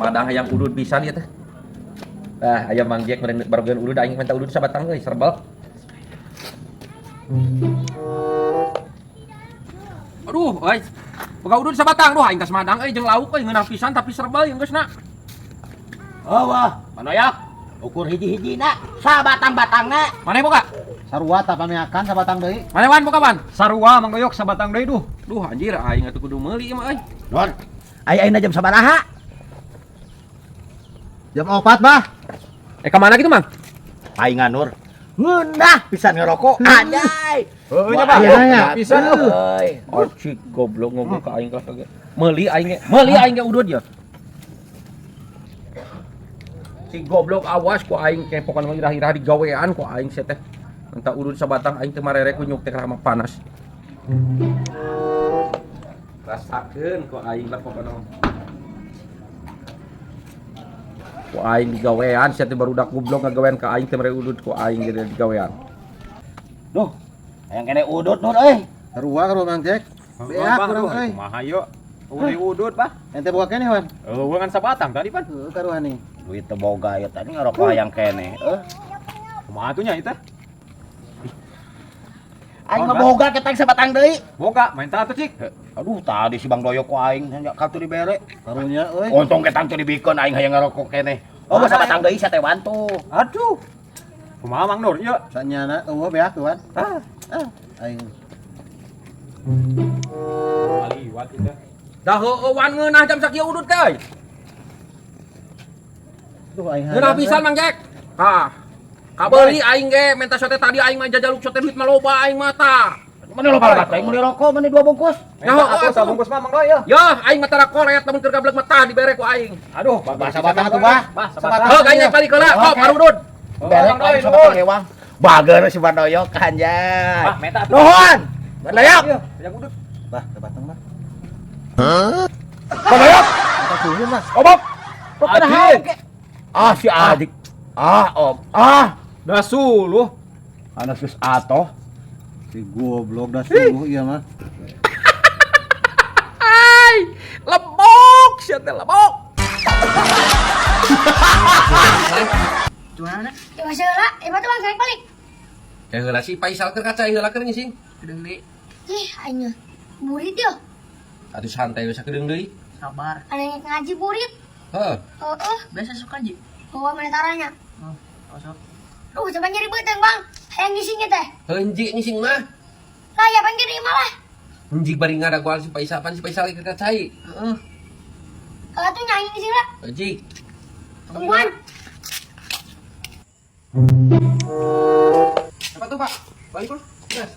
Madang hayang udud pisan ieu teh. Ah, aya Mang Jack meureun barogeun udud aing minta udud sabatang euy serbel. Aduh, euy. Boga udud sabatang duh aing tas madang euy jeung lauk euy ngeunah pisan tapi serbel ieu geus na. Oh wah, Manoyak, ukur hiji-hijina, sabatang-batangna. Maneh boga? Sarua tah pameakan sabatang deui. Maneh Wan boga Wan? Sarua Mang Doyok sabatang deui duh. Duh anjir aing atuh kudu meuli ieu mah euy. Nur, aya ayeuna jam sabaraha? Jam 4, Bah. Eh ka mana gitu, Mang? Paingan Nur. Ngeunah pisan ngerokok. Anjay. Heueuh nya Bah. Iya, nya. Pisan euy. Ocik goblok ngomong ka aing kelas ge. Meuli aing ge, meuli aing ge udud ya. Si goblok awas ku aing ke pokona mah irah-irah digawean ku aing sia teh. Entah udud sabatang aing teh marere ku nyuk teh mah panas. Rasakeun ku aing lah pokona mah. Ku aing digawean sia teh barudak goblok ngagawean ka aing teh mere udud ku aing ge digawean. Duh, hayang kene udut Nur euy. Sarua ka Mang Jack. Beak urang euy. Kumaha yo? Udah udut, Bah. Ente boga keneh, Wan? Eueuh ngan sabatang tadi pan. Heueuh karuan nih. Duit teu boga ieu tadi ngerokok hayang kene. Heuh. Kumaha atuh nya ieu teh? Aing mah boga ketang sabatang deui. Boga, main atuh cik. Aduh, tadi si Bang Doyok ku aing hanya kartu dibere. Karunya euy. Untung ketang teu dibikeun aing hayang ngerokok keneh. Oh, Mana, sabatang deui satewan tuh. Aduh. Kumaha Mang Nur ieu? Sanyana eueuh beak tuh, Wan. Ah, Ah, aing. Kaliwat ieu teh. Dah heueuh Wan ngeunah jam sakieu udud teh euy. Duh aing. Ngeunah pisan Mang Jack. Tah. Kabeuli aing ge menta sote tadi aing mah jajaluk sote duit mah loba aing mah tah. Mana lo balagat aing meuli rokok mana dua bungkus. Ya, Minta heueuh atuh atuh. sabungkus mah Mang Doy ya. Yah, aing mah tara koret lamun keur gablek mah tah dibere ku aing. Aduh, Bah sabatang atuh, Bah. Bah, sabatang. Heuh, aing naik balik heula, kop arudud. Bere Bang Doy, aing sabatang ewang. Bager si Bang Doyok anjay. Bah, meta atuh. Nuhun. Bang Doyok. Iya, yang udut. Bah, sabatang, Bah. Bang Doyok. Apa suhun, Bah? Obok. Kok Adik. oke. Ah si adik. Ah, om. Ah. Dah suluh. Anak sus atoh. Si goblok dah suluh ieu mah. Ai, lebok sia teh lebok. Cuman Ya masih heula, ya batu Bang saya balik. Ya heula si Faisal keur kaca heula keur ngising. Kedeung deui. Ih, aing burit yo. Atuh santai we sakedeung deui. Sabar. Ada yang ngaji burit. Heeh. Heeh, Biasa suka ji. bawa mana taranya. Oh, sok. Duh, coba nyeri beuteung, Bang. Hayang ngising teh. Heunji ngising mah. Lah ya panggil di malah. Heunji bari ngadaguan si Faisal pan si Faisal keur kacai. Heeh. Kalau tuh nyanyi ngising lah. Heunji. Tungguan. Apa tuh, Pak? Balik, Pak. Gas.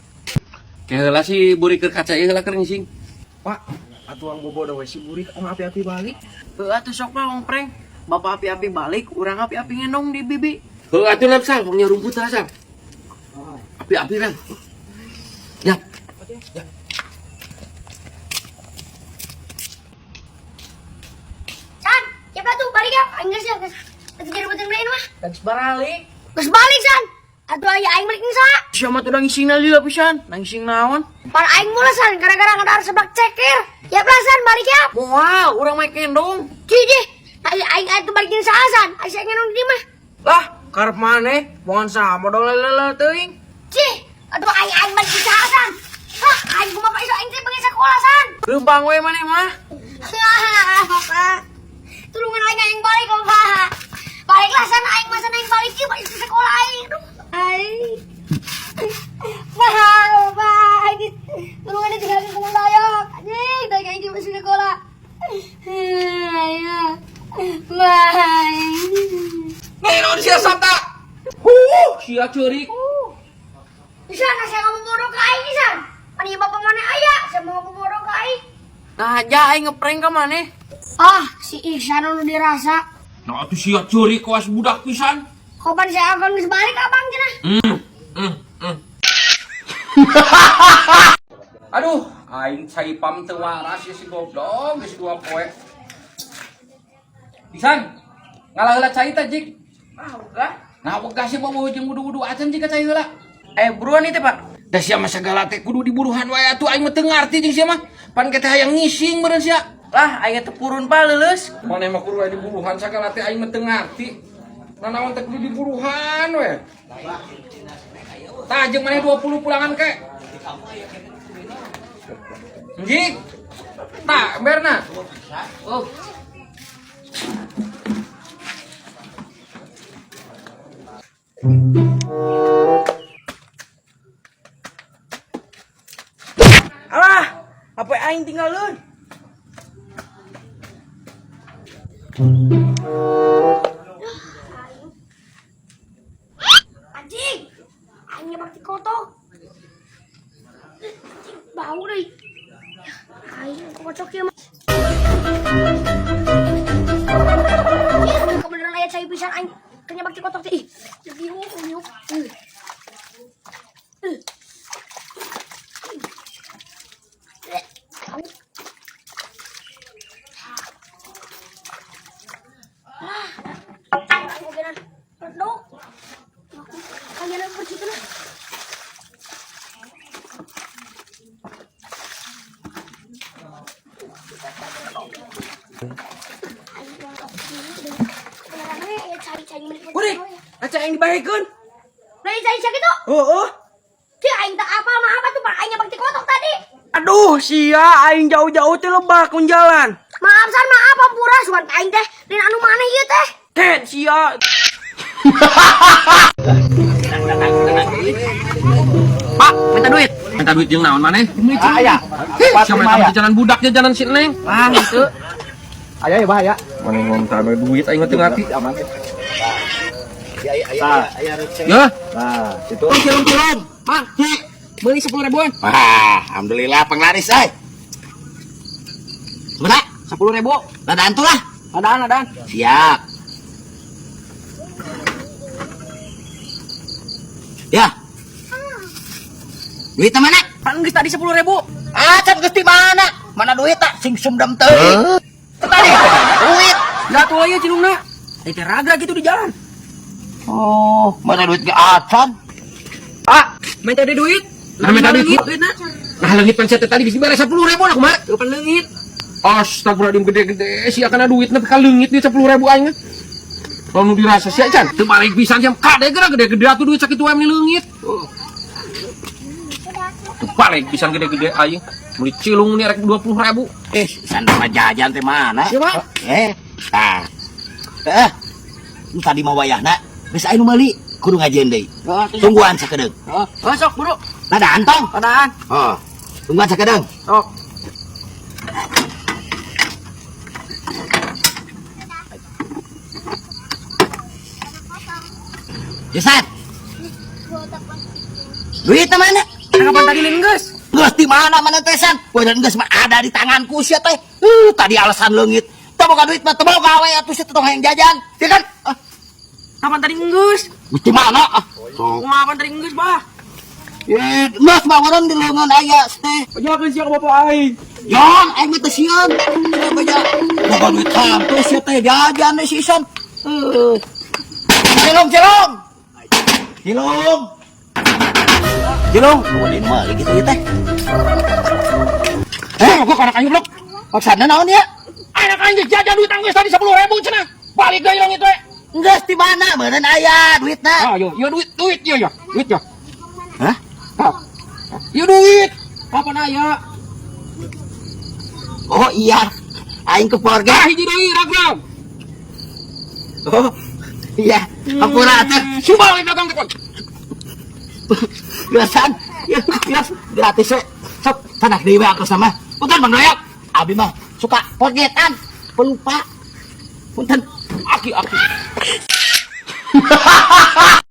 Heula si buri keur kaca heula keur ngising. Pak, atuang bobo we si burik om api-api balik. Heuh atuh sok mah wong prank. Bapak api-api balik, urang api-api ngendong di bibi. Heuh atuh lam sal, poknya rumput lah sal. Api-api kan. Ya. Ya. San, ya tuh balik ya. Aing geus ya, geus. Geus jadi beuteung lain mah. Geus baralik. Geus balik, San. Atuh aya aing balik nisa. Sia mah tuh ngisingna lila pisan. Ngising naon? Par aing mula San, gara-gara ngadar seblak ceker. Ya lah San, balik ya. Moal, urang mah kendong. Cih, aing aing atuh balik nisa San. Aing saya ngendong di mah. Lah, karep maneh bongan sama modal lele teuing. Cih, aduh aing aing balik nisa San. Hah, aing kumaha Pak Iso aing teh pengen sekolah San. Leumpang we maneh mah. Bapak. Tulungan aing aing balik Bapak. Baliklah sana aing masa aing balik ieu balik ke sekolah aing. Aduh, aing. Bapak, Bapak, aing tulungan aing tinggalin kumaha dayok. Anjing, tadi aing masuk sekolah. Ayo. Bye. Nih naon sia sabta? Huh, sia ceurik. Bisa nah saya ngomong bodoh ke aing San. Pan ieu bapak mana aya, saya mau ngomong bodoh ke aing. Nah, aja aing ngeprank ka maneh. Ah, si Ihsan anu dirasa. Nah atuh sia ceurik kawas budak pisan. Kapan saya akan geus balik abang cenah? Aduh, aing cai pam teu waras ya si goblok geus 2 poe. Isan, ngalah heula cai teh jik. Ah, udah. Nah, wegah sih bawa jeung wudu-wudu acan jika cai heula. Eh, buruan itu, Pak. Da sia mah sagala teh kudu diburuhan wae atuh aing mah teu ngarti jeung sia mah. Pan teh hayang ngising meureun sia. Lah aing teh purun pa leuleus. Maneh mah kudu aya diburuhan sagala teh aing mah teu ngarti. Nanaon teh kudu diburuhan we. Tah jeung maneh 20 pulangan ke. Njik. Tah, emberna. Oh. Alah, apa aing tinggalun? Anjing. Aing nyebak ti kotok. Anjing, bau deui. Aing kocok ieu mah. Ih, kebeneran aya cai pisan aing kenyebak ti kotok teh. Ih, bingung, bingung. Kurik, aca aing dibahekeun. Lain cai sakitu. Heeh. Ki aing tak apa mah apa tuh Pak aing nyebak ti kotok tadi. Aduh, sia aing jauh-jauh teh lebak kun jalan. Maaf san maaf ampura suan aing teh lain anu maneh ieu teh. Ken sia. Pak, minta duit. Minta duit jeung naon maneh? Aya. Siapa yang jajanan budak jajanan si Neng? Wah, gitu. Aya ya, Bah, ya. Maneh ngomong duit aing mah teu ngarti. Aman. Aya aya Ya, Nah, itu. Cilung-cilung. Mang, beli 10 ribuan. Wah, alhamdulillah penglaris euy. Sebentar, 10 ribu. ladaan tuh lah. Adaan, adaan. Siap. Ya. Duitnya mana? Kan geus tadi 10 ribu. Ah, can geus di mana? Mana duit tak? Sing sumdem teuing. Tadi duit. Enggak tuh aja cilungna. Teh raga gitu di jalan. Oh, mana duit ge acan? Ah, minta di duit. Nah, minta duit. Duitna. Nah, leungit pan teh tadi geus dibere 10 ribu lah kumaha? Tuh pan leungit. Astagfirullahaladzim gede-gede sia kana duit nepi ka leungit duit 10 ribu aing. Kalau nu dirasa sia can, teu balik pisan jam kade geura gede-gede atuh duit sakitu wae meni leungit. Teu balik pisan gede-gede aing. Meuli cilung ni rek 20 ribu. Sandal mah jajan teh mana? Ya, Pak. Tah. Nu tadi mah wayahna geus aya nu meuli, kudu ngajieun deui. Tungguan sakedeung. Heeh, sok buru. Ladaan tong. Adaan. Oh. Tungguan sakedeung. Sok. Jasad. Duitnya mana? Kapan tadi lain geus? Geus di mana mana teh san? Wajan geus mah ada di tanganku sia teh. Tadi alasan leungit. Teu boga duit mah teu boga we atuh sia teh tong hayang jajan. Ya kan? Ah, Kapan tadi geus? geus di mana? Ah. Kumaha kapan tadi geus, Bah? Geus mah meureun di leungeun aya teh. Pajakeun sia ka bapak aing. Jong, aing mah teu sieun. Sia baja. Boga duit hantu sia teh jajan we si Isan. Cilung, cilung. Cilung. Cilung, ulin mah gitu ieu teh. Gua anak aing goblok. Maksudna naon ya? Anak aing geus jajan duit aing geus tadi 10 ribu cenah. Balik deui leungit we. Geus di mana meureun aya duitna? Ah, yo, yo duit, duit yo yo, duit yo. Hah? Ah. Yo duit. Kapan aya? Oh iya. Aing ke keluarga. Ah, hiji deui ragrag. Oh iya, hampura atuh. Sumpah lain dagang teh. Biasaan, ya, ya, gratis we. Sok, tanah deui we aku sama. Punten Bang Doyok. Abi mah suka forgetan, pelupa. Punten. Aki aki.